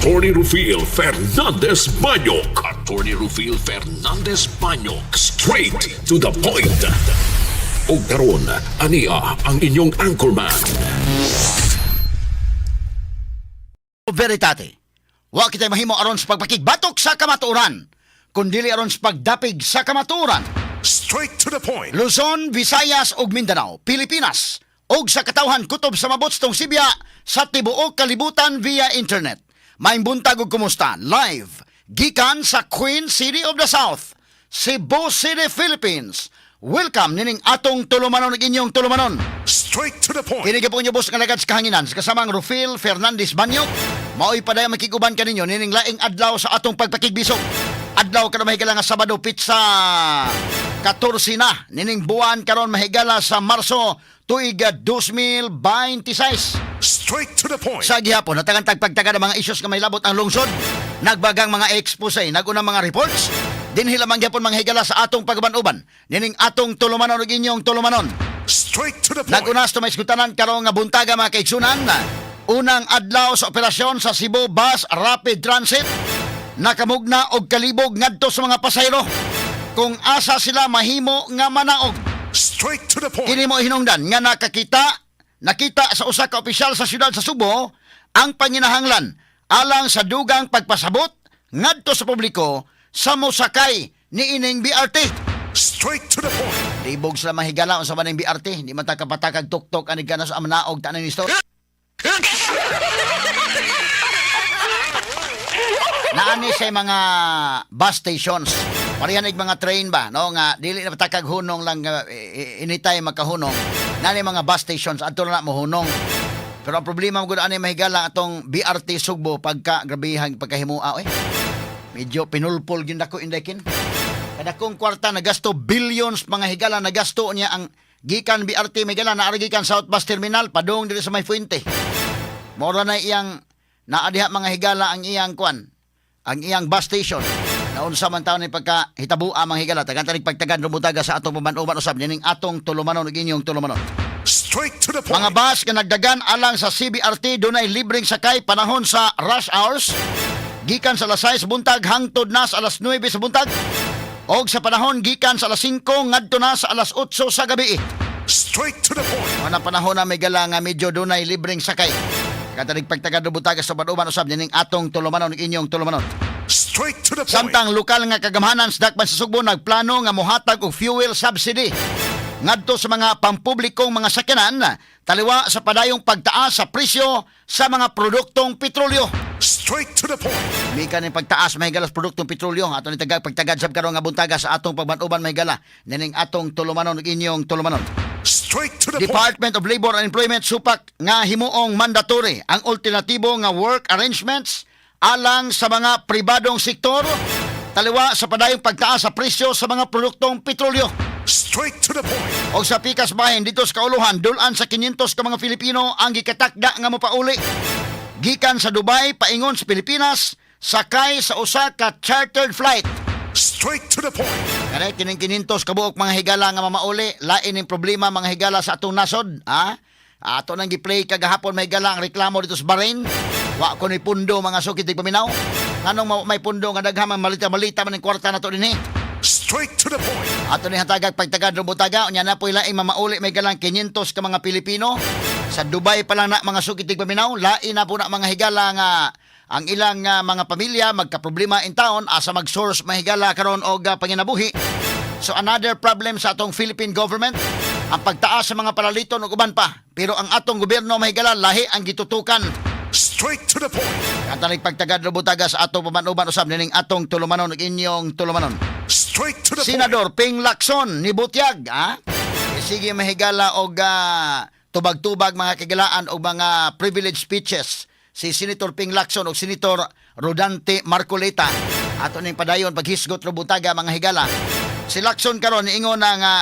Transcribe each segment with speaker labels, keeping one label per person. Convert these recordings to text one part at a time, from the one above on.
Speaker 1: Attorney Rufil Fernandez Banyok. Attorney Rufil Fernandez Banyok. Straight to the point. Og karon, ania ang inyong anchorman.
Speaker 2: Veritate. Wa kitay mahimo aron sa pagpakigbatok sa kamatuoran, kundili aron sa pagdapig sa kamatuoran.
Speaker 3: Straight to the point.
Speaker 2: Luzon, Visayas ug Mindanao, Pilipinas ug sa katawhan kutob sa mabotstong Sibya sa tibuok kalibutan via internet. Maayong buntag ug kumusta? Live gikan sa Queen City of the South, Cebu City, Philippines. Welcome nining atong tulumanon ug inyong tulumanon.
Speaker 3: Straight to the point.
Speaker 2: Kini po inyo boss nga lagad sa kahanginan sa kasamang Rufil Fernandez Banyok. Maoy padayong makiguban kaninyo nining laing adlaw sa atong pagpakigbisog. Adlaw karon, mahigala, nga Sabado, petsa 14 na nining buwan karon, mahigala, sa Marso, tuig 2026.
Speaker 3: Straight to the point.
Speaker 2: Sa gihapon, natagan tagpagtaga ng mga isyos nga may labot ang lungsod, nagbagang mga expose, nagunang mga reports, dinhi lamang gihapon, mga higala, sa atong pagban-uban nining atong tulumanon ug inyong tulumanon.
Speaker 3: Straight to the point.
Speaker 2: Nag-unas to may iskutanan karong nga buntaga, mga kaigsunan. Unang adlaw sa operasyon sa Cebu Bus Rapid Transit. Nakamugna og kalibog ngadto sa mga pasahero kung asa sila mahimo nga manaog.
Speaker 3: Straight to the point.
Speaker 2: Kini mo hinungdan nga nakita sa usa ka opisyal sa siyudad sa Subo ang panginahanglan alang sa dugang pagpasabot ngadto sa publiko sa mosakay niining BRT.
Speaker 3: Straight to the point.
Speaker 2: Libog sila, mahigala, unsa man ang BRT, di man ta kapatakag tuktok ani kana sa manaog tanan ni store. Naani sa mga bus stations. Parehan ig mga train ba, no, nga dili na patakag hunong lang anytime makahunong. Naani mga bus stations adto na mohunong. Pero ang problema mo gud ani, mahigala, atong BRT Sugbo, pagka grabehan pagkahimua oy. Medyo pinulpol gyud nako inday kin. Kadakong kwarta nagasto, billions, mga higala, nagasto niya ang gikan BRT, mahigala, naa gikan South Bus Terminal padung diri sa may Fuente. Mora na iyang naa diha, mga higala, ang iyang kwan, ang iyang bus station. Naunsa man taon ni pagka hitabua, mga higala, tagan tanig pagtagan rumutaga sa atong paman-uban usab nining atong tulumanon ug inyong tulumanon.
Speaker 3: Straight to the point.
Speaker 2: Mga bus nga nagdagan alang sa CBRT dunay libreng sakay panahon sa rush hours gikan sa alas 6 buntag hangtod na sa alas 9 sa buntag og sa panahon gikan sa alas 5 ngadto na sa alas 8 sa gabi.
Speaker 3: Straight to the point.
Speaker 2: Mga panahon na may gala nga medyo dunay libreng sakay. Katanig pagtagad butaga sa panuban usab nining atong tulumanon ug inyong tulumanon.
Speaker 3: Straight to the point.
Speaker 2: Samtang lokal nga kagamhanan sa Dakban sa Sugbo nagplano nga mohatag og fuel subsidy ngadto sa mga pampublikong mga sakyanan taliwa sa padayong pagtaas sa presyo sa mga produktong petrolyo.
Speaker 3: Straight to the point.
Speaker 2: Mika ni pagtaas, mahigala, sa produktong petrolyo. Ato ni tagag pagtagad sab karon nga buntaga sa atong pagban-uban, mahigala, nining atong tulumanon ug inyong tulumanon.
Speaker 3: Straight to the point.
Speaker 2: Department of Labor and Employment supak nga himuong mandatory ang alternatibo nga work arrangements alang sa mga pribadong sektor taliwa sa padayong pagtaas sa presyo sa mga produktong petrolyo.
Speaker 3: Straight to the point.
Speaker 2: Og sa pikas bahin dito sa kauluhan, dulan sa 500 ka mga Filipino ang gikatakda nga mopauli gikan sa Dubai paingon sa Pilipinas sakay sa usa ka chartered flight.
Speaker 3: Straight to the point.
Speaker 2: Kaya kining 500 kabuok, mga higala, nga mamauli, lain ning problema, mga higala, sa atong nasod, ha? Ato nang gi-play kagahapon, mga higala, ang reklamo dito sa Bahrain. Wa ko ni pundo, mga sukit paminaw. Nganong may pundo nga daghan man, malita-malita man ang kwarta nato dinhi.
Speaker 3: Straight to the point.
Speaker 2: Ato ni hatagag pagtagad butaga unya na po'y laing mamauli may galang 500 ka mga Pilipino sa Dubai pa lang na, mga sukit paminaw. Lain na po na, mga higala, nga ang ilang mga pamilya magkaproblema in town asa mag-source, mahigala, karon og panginabuhi. So another problem sa atong Philippine government ang pagtaas sa mga palaliton ug uban pa. Pero ang atong gobyerno, mahigala, lahi ang gitutukan.
Speaker 3: Straight to the point.
Speaker 2: Katanig pagtagad butaga sa atong pamanuban usab nining atong tulumanon ug inyong tulumanon.
Speaker 3: Straight to the point.
Speaker 2: Senador Ping Lacson ni butyag, ha? Eh, sige, mahigala, og tubag-tubag, mga kagilaan, og mga privilege speeches si Senator Ping Lacson og Senator Rodante Marcoleta. Ato ning padayon paghisgot butaga, mga higala. Si Lacson karon niingon na nga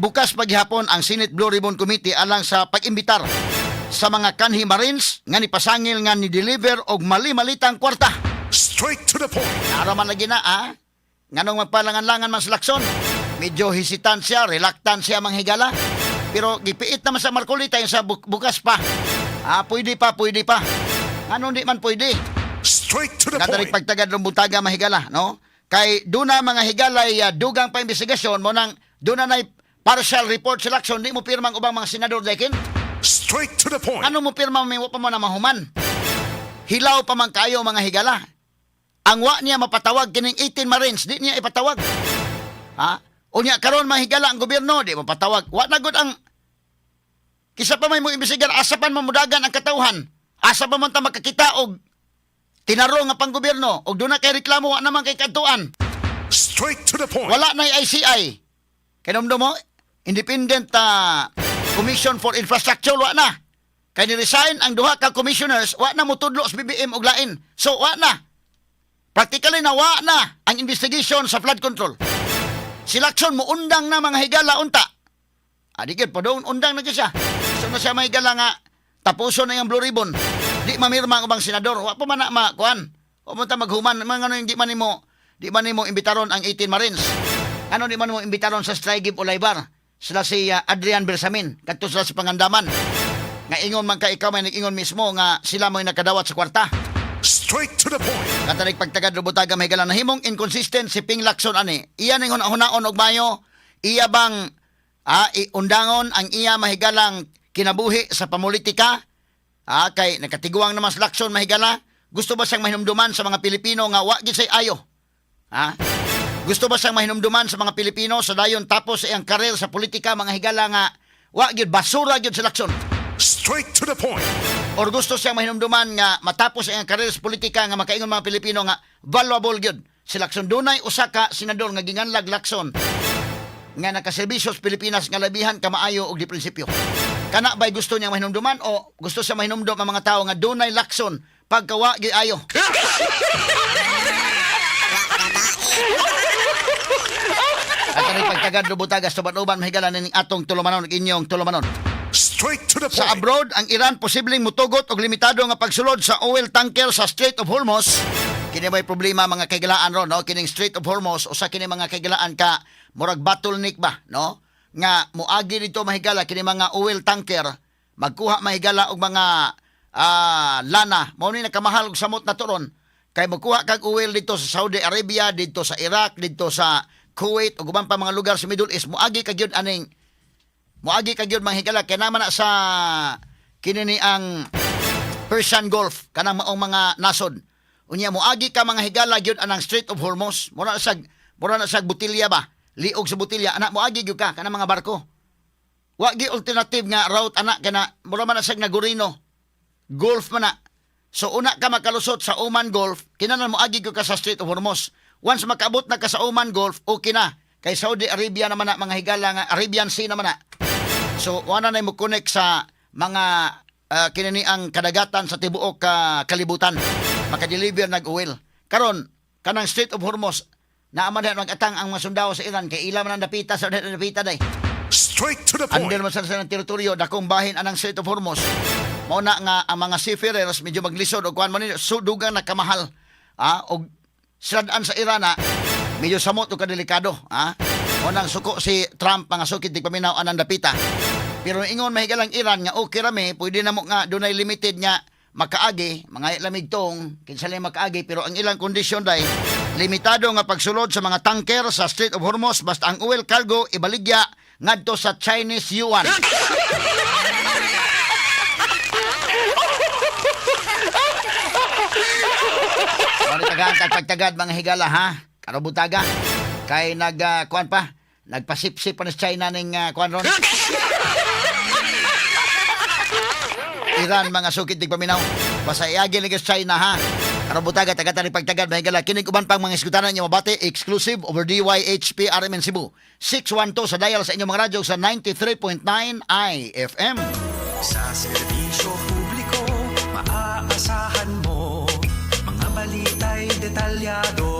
Speaker 2: bukas paghapon ang Senate Blue Ribbon Committee alang sa pag-imbitar sa mga kanhi Marines nga nipasangil nga ni deliver og mali-malitang kwarta.
Speaker 3: Straight to the point.
Speaker 2: Araw man lagi na, ha? Nganong magpalangan-langan man si Lacson? Medyo hesitant siya, reluctant siya, manghigala. Pero gipiit naman sa Marcoleta yung sa bukas pa. Ah, pwede pa, pwede pa. Anong di man pwede?
Speaker 3: Straight to the
Speaker 2: Katarik
Speaker 3: point.
Speaker 2: pagtagad ng butaga, mahigala, no? Kay duna mga higalay dugang pa investigasyon mo nang duna nay partial report si Lacson, di mo pirma ang ubang mga senador dekin.
Speaker 3: Straight to the point.
Speaker 2: Ano mo pirma may wa pa mo na mahuman? Hilaw pa man kayo, mga higala. Ang wa niya mapatawag kining 18 Marines, di niya ipatawag. Ha? Unya karon, mga higala, ang gobyerno di mapatawag. Wa na gud ang kisa pa may mo imbestigar, asa pa man modagan ang katawhan? Asa pa man ta makakita og tinaro nga panggobyerno og duna kay reklamo, wa naman kay kadtuan?
Speaker 3: Straight to the point.
Speaker 2: Wala na ICI. Kinumdo mo, Independent Commission for Infrastructure, wa na. Kay ni-resign ang duha ka commissioners, wa na mutudlo sa BBM og lain. So, wa na. Practically na wa na ang investigation sa flood control. Si Lacson mo undang na, mga higala, unta. Adikit pa doon, undang na gyud siya. So na siya, mga higala, nga tapuson na yung Blue Ribbon. Di mamirma ang ubang senador. Wa pa man na makuan. Wa mo ta maghuman. Mga ano, hindi man nimo imbitaron ang 18 Marines. Ano, di man mo imbitaron sa Strike Olaybar? Sila si Adrian Bersamin. Kadto sila sa Pangandaman. Nga ingon man ka ikaw may nag-ingon mismo nga sila mo'y nakadawat sa kwarta.
Speaker 3: Straight to the point.
Speaker 2: Katarik pagtagad rubutaga, may na himong inconsistent si Ping Lacson ani. Iya ning hunaon og mayo, iya bang undangon ang iya mahigalang kinabuhi sa pamulitika? Kay nakatiguang naman si Lacson, mahigala. Gusto ba siyang mahinumduman sa mga Pilipino nga wa gid say ayo? Ha? Gusto ba siyang mahinumduman sa mga Pilipino sa dayon tapos sa iyang karir sa politika, mga higala, nga wa gyud, basura gyud si Lacson?
Speaker 3: Straight to the point.
Speaker 2: Or gusto siyang mahinumduman nga matapos ang karir sa politika nga makaingon mga Pilipino nga valuable gyud si Lacson? Dunay usa ka senador nga ginganlag Lacson nga nakaserbisyo sa Pilipinas nga labihan kamaayo og di prinsipyo. Kana ba'y gusto niyang mahinumduman o gusto siya mahinumdum ang mga tao nga dunay Lacson pagkawa gyud ayo? At ang pagtagad lubutagas tuban-uban, mahigala, ning atong tulumanon ug inyong tulumanon.
Speaker 3: Straight to the
Speaker 2: Sa
Speaker 3: point.
Speaker 2: abroad, ang Iran posibleng mutugot og limitado nga pagsulod sa oil tanker sa Strait of Hormuz. Kini may problema, mga kaigalaan, ron, no? Kining Strait of Hormuz usa kini, mga kaigalaan, ka murag bottleneck ba, no? Nga moagi dito, mahigala, kini mga oil tanker magkuha, mahigala, og mga lana. Mao ni nakamahal og samot na turon. Kay magkuha kag oil dito sa Saudi Arabia, dito sa Iraq, dito sa Kuwait ug uban pa mga lugar sa Middle East, moagi ka gyud, mga higala, kay naman na sa kini ni ang Persian Gulf, kanang maong mga nasod. Unya moagi ka, mga higala, gyud anang Strait of Hormuz. Mura na sag botilya ba? Liog sa botilya ana, moagi gyud ka kanang mga barko. Wa gi alternative nga route ana kana mura man na sag Nagorino Gulf man na. So una ka makalusot sa Oman Gulf, kinahanglan moagi gyud ka sa Strait of Hormuz. Once makaabot na ka sa Oman Gulf, okay na. Kay Saudi Arabia naman na, mga higala, nga Arabian Sea naman na. So wala na mo connect sa mga kinini ang kadagatan sa tibuok ka kalibutan. Makadeliver nag oil. Karon kanang Strait of Hormuz naa man diha mag-atang ang mga sundalo sa Iran kay ila man ang dapita sa dapita day.
Speaker 3: Straight to the point.
Speaker 2: Under man sa silang teritoryo, dakong bahin anang Strait of Hormuz. Mao na nga ang mga seafarers medyo maglisod og kuan man nila, so dugang nakamahal. Og siladaan sa Iran na medyo samot og kadelikado, ah. Mao nang suko si Trump, mga sukid di paminaw anang dapita. Pero ingon, mahigalang, Iran nga okay rami, pwede na mo nga dunay limited nga makaagi, mga lamig tong kinsa lang makaagi, pero ang ilang kondisyon day limitado nga pagsulod sa mga tanker sa Strait of Hormuz basta ang oil cargo ibaligya ngadto sa Chinese yuan. Ano tagaan tag pagtagad, mga higala, ha? Karubutaga. Kay nag kuan pa, nagpasipsip pa ni China ning kuan ron. Iran, mga sukit tig paminaw. Basta iagi ni sa China, ha. Karubutaga tagatan ni pagtagad, mga higala, kining uban pang mga iskutanan niyo mabati exclusive over DYHP RMN Cebu. 612 sa dial sa inyong mga radyo sa 93.9 IFM.
Speaker 4: Sa serbisyo publiko, maaasahan mo. Mga balita'y detalyado.